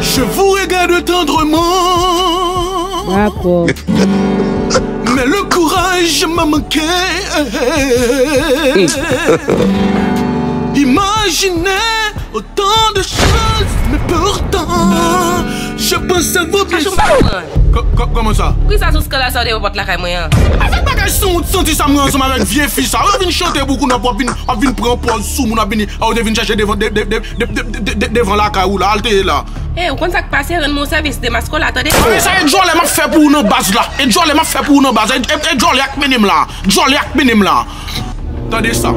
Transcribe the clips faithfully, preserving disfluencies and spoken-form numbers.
Je vous regarde tendrement. Dakò. Mais le courage m'a manqué. Imaginez autant de choses, mais pourtant, je pense à vous bien. Kò- kò- Kòman sa? Poukisa sou skann la sa w te pran pòt lakay mwen an? Avèk bagay sanwont santi sa mwen ansanm avèk vye fi sa. Ou vin chante boukou nan pòp, vin, ap vin pran pòz sou moun, ap vin, a, ou te vin chèche devan, de- de- de- de- de- de- devan lakay ou la, al te ye la. E, ou konn sa k pase, rann mwen yon sèvis, demaske w la, tande? E sa e djòlè m ap fè pou ou nan baz la. E djòlè m ap fè pou ou nan baz. E, e, e djòlè ak menem la. Djòlè ak menem la. Tande sa.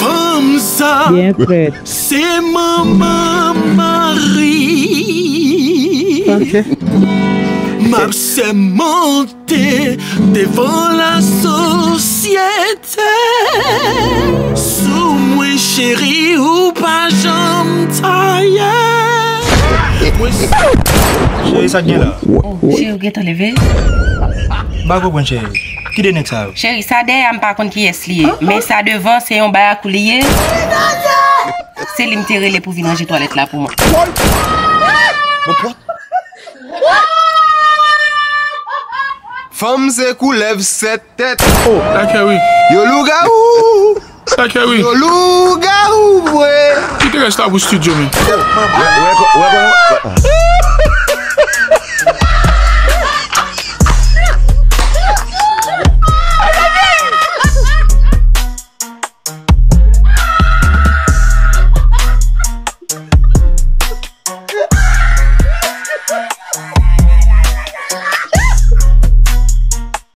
Fanm sa, Byen fèt. Se manman mari. Ok. M ap sèmante devan la sosyete. Sou mwen cheri ou pa janm taye. Cheri, sa k gen la? Oh, cheri, ou gentan leve? M pa konprann, cheri. Ki de nèg sa yo? Cheri, sa dèyè a m pa konn kiyès li ye. Men sa devan, se yon bayakou li ye. Se li m te rele pou vin ranje twalèt la pou mwen. Fanm se koulèv sèt tèt. Dakè wi. Yo lougawou. Dakè wi. Yo lougawou vre. Kite rès la pou studio men.